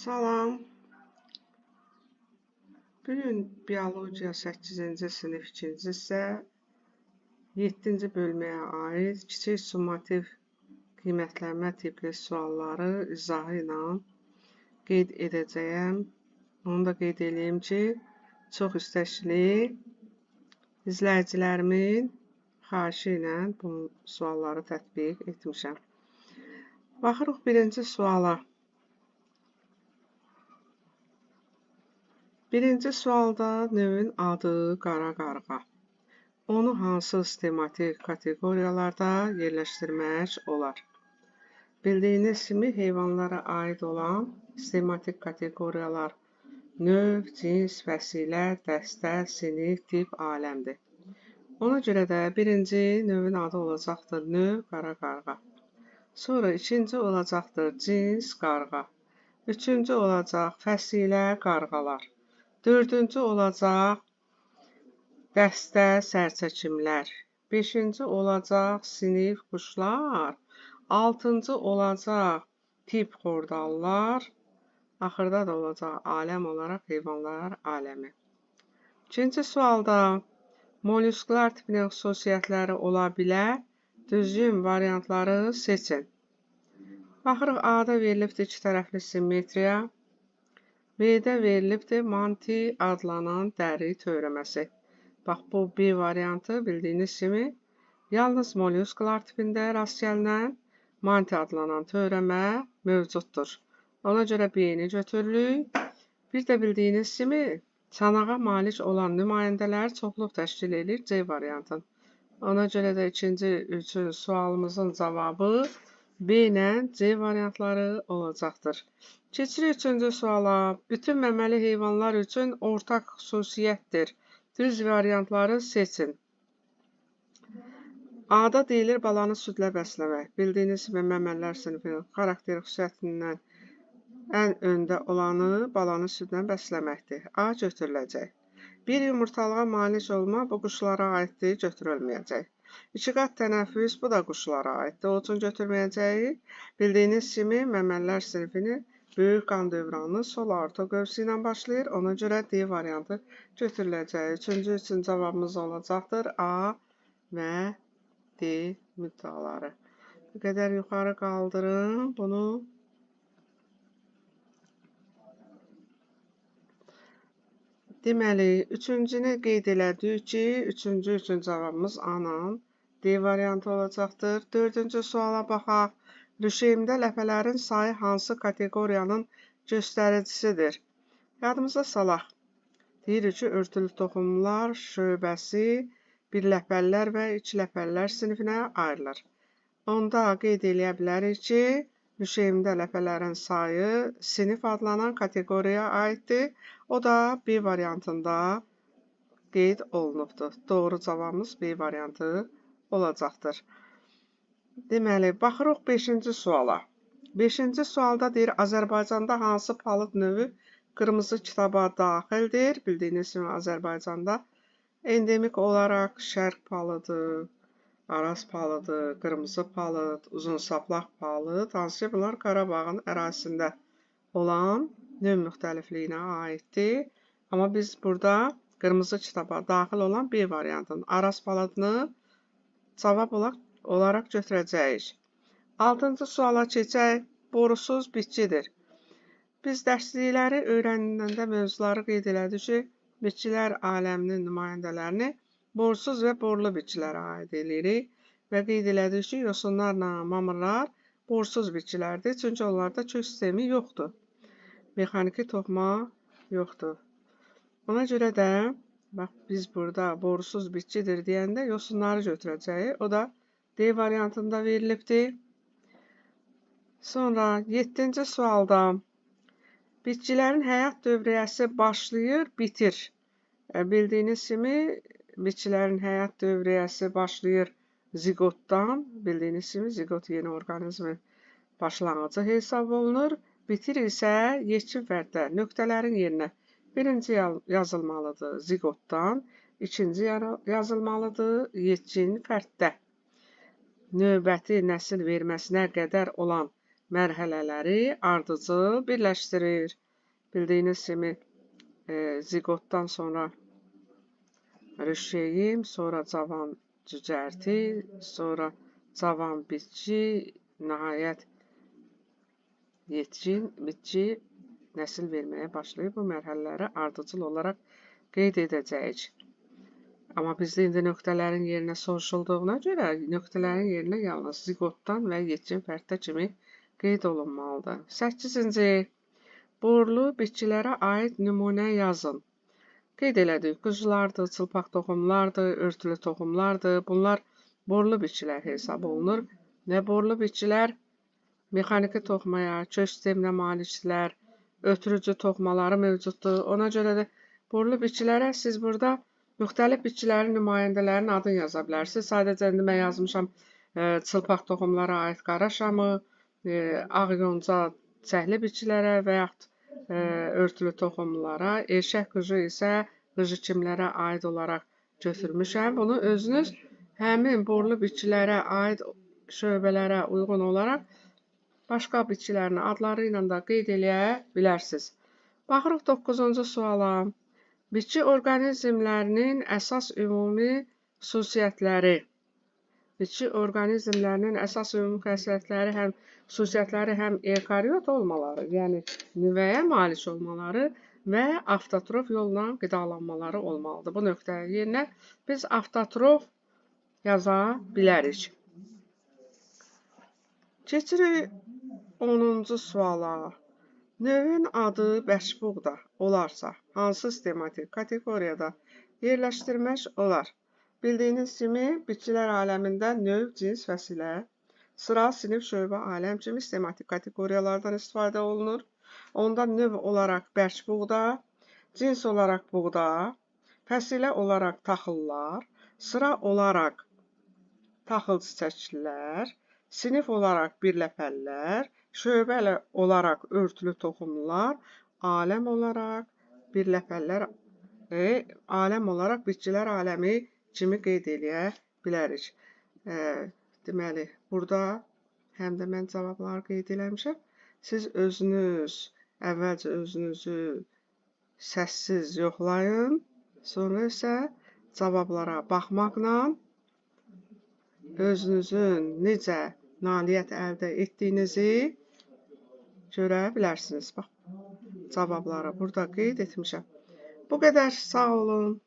Salam. Bugün biologiya 8-ci sinif 2-ci hissə 7-ci bölməyə aid kiçik summativ qiymətlənmə tipli sualları izahı ilə qeyd edəcəyəm. Onu da qeyd edeyim ki, çox istəkli izləyicilərimin xahişi ilə bu sualları tətbiq etmişəm. Baxırıq birinci suala. Birinci sualda növün adı qara qarğa. Onu hansı sistematik kateqoriyalarda yerləşdirmək olar? Bildiyiniz kimi heyvanlara aid olan sistematik kateqoriyalar növ, cins, fəsilə, dəstə, sinif, tip, aləmdir. Ona görə də birinci növün adı olacaqdır növ qara qarğa. Sonra ikinci olacaqdır cins qarğa. Üçüncü olacaq fəsilə qarğalar. Dördüncü olacaq dəstə sərçəkimlər. Beşinci olacaq sinif quşlar. Altıncı olacaq tip xordallar. Axırda da olacaq aləm olaraq heyvanlar aləmi. İkinci sualda molüsklar tipinin xüsusiyyətləri ola bilər. Düzgün variantları seçin. Baxırıq, A-da verilibdir iki tərəfli simmetriya. B-də verilibdir manti adlanan dəri törəməsi. Bax, bu B variantı bildiyiniz kimi yalnız molüsklar tipində rast gəlinən manti adlanan törəmə mövcuddur. Ona görə B-ni götürürük. Bir də bildiyiniz kimi çanağa malik olan nümayəndələr çoxluq təşkil edir C variantın. Ona görə də ikinci üçün sualımızın cavabı B ilə C variantları olacaqdır. Keçirik üçüncü suala. Bütün məməli heyvanlar üçün ortaq xüsusiyyətdir. Düz variantları seçin. A-da deyilir balanı südlə bəsləmək. Bildiyiniz kimi məməlilər sinifinin xarakter xüsusiyyətindən ən öndə olanı balanı südlə bəsləməkdir. A götürüləcək. Bir yumurtalığa malik olma bu quşlara aiddir, götürülməyəcək. İki qat tənəffüs bu da quşlara aiddir. O üçün götürməyəcəyik. Bildiyiniz kimi məməlilər sinifini böyük qan dövranı sol aorta qövsü ilə başlayır. Ona görə D variantı götürüləcək. Üçüncü üçün cavabımız olacaqdır A və D müddəaları. Bu qədər yuxarı qaldırın bunu. Deməli, üçüncünü qeyd elədik ki, üçüncü üçün cavabımız A-la D variantı olacaqdır. Dördüncü suala baxaq. Rüşeymdə ləpələrin sayı hansı kateqoriyanın göstəricisidir? Yadımıza salaq. Deyirik ki, örtülü toxumlar şöbəsi bir ləpəllər və iki ləpəllər sinifinə ayrılır. Onda qeyd eləyə bilərik ki, rüşeymdə ləpələrin sayı sinif adlanan kateqoriyaya aiddir. O da B variantında qeyd olunubdur. Doğru cavabımız B variantı olacaqdır. Deməli, baxırıq 5-ci suala. 5-ci sualda deyir, Azərbaycanda hansı palıd növü qırmızı kitaba daxildir? Bildiyiniz kimi Azərbaycanda endemik olaraq şərq palıdı, Araz palıdı, qırmızı palıd, uzunsaplaq palıd, hansı ki, bunlar Qarabağın ərazisində olan növ müxtəlifliyinə aiddir. Amma biz burada qırmızı kitaba daxil olan B variantının Araz palıdını cavab olaraq götürəcəyik. 6-cı suala keçək. Borusuz bitkidir. Biz dərslikləri öyrənəndə mövzuları qeyd elədik ki, bitkilər aləminin nümayəndələrini borsuz və borlu bitkilərə aid eləyirik və qeyd elədik ki, yosunlarla mamırlar borsuz bitkilərdir, çünki onlarda kök sistemi yoxdur. Mexaniki toxuma yoxdur. Ona görə də bax, biz burada borsuz bitkidir deyəndə yosunları götürəcəyik. O da D variantında verilibdir. Sonra 7-ci sualda bitkilərin həyat dövriyyəsi başlayır, bitir. Bildiyiniz kimi bitkilərin həyat dövriyyəsi başlayır ziqotdan. Bildiyiniz kimi ziqot yeni orqanizmin başlanğıcı hesab olunur. Bitir isə yetkin fərddə nöqtələrin yerinə birinci yazılmalıdır ziqotdan, ikinci yazılmalıdır yetkin fərddə. Növbəti nəsil verməsinə qədər olan Mərhələləri ardıcıl birləşdirir. Bildiyiniz kimi ziqotdan sonra rüşeym, sonra cavan cücərti, sonra cavan bitki, nəhayət yetkin bitki nəsil verməyə başlayır. Bu mərhələləri ardıcıl olaraq qeyd edəcəyik. Amma bizdə indi nöqtələrin yerinə soruşulduğuna görə nöqtələrin yerinə yalnız ziqotdan və yetkin fərddə kimi qeyd olunmalıdır. 8-ci. Borlu bitkilərə aid nümunə yazın. Qeyd elədik, qıclardır, çılpaq toxumlardır, örtülü toxumlardır. Bunlar borlu bitkilər hesab olunur və borlu bitkilər mexaniki toxumaya, kök sisteminə malikdirlər, ötürücü toxumaları mövcuddur. Ona görə də borlu bitkilərə siz burada müxtəlif bitkilərin nümayəndələrinin adını yaza bilərsiniz. Sadəcə indi mən yazmışam çılpaq toxumlara aid qara şamı, ağ yonca çəhli bitkilərə və yaxud örtülü toxumlara, erkək qıcı isə qıcı kimlərə aid olaraq götürmüşəm. Bunu özünüz həmin borlu bitkilərə aid şöbələrə uyğun olaraq başqa bitkilərin adları ilə də qeyd eləyə bilərsiniz. Baxırıq 9-cu suala. Bitki orqanizmlərinin əsas ümumi xüsusiyyətləri. Bitki orqanizmlərinin əsas ümumi xüsusiyyətləri həm eukaryot olmaları, yəni nüvəyə malik olmaları və avtotrof yolla qidalanmaları olmalıdır. Bu nöqtənin yerinə biz avtotrof yaza bilərik. Keçirik 10-cu suala. Növün adı bərkbuğda olarsa, hansı sistematik kateqoriyada yerləşdirmək olar? Bildiyiniz kimi, bitkilər aləmində növ, cins, fəsilə, sıra, sinif, şöbə, aləm kimi sistematik kateqoriyalardan istifadə olunur. Onda növ olaraq bərkbuğda, cins olaraq buğda, fəsilə olaraq taxıllar, sıra olaraq taxıl çiçəklilər, sinif olaraq birləpəllər, şöbə olaraq örtülü toxumlar, aləm olaraq birləpəllər, aləm olaraq bitkilər aləmi kimi qeyd eləyə bilərik. Deməli, burada həm də mən cavabları qeyd eləmişəm. Siz özünüz, əvvəlcə özünüzü səssiz yoxlayın, sonra isə cavablara baxmaqla özünüzün necə nailiyyət əldə etdiyinizi görə bilərsiniz. Bax, cavabları burada qeyd etmişəm. Bu qədər. Sağ olun.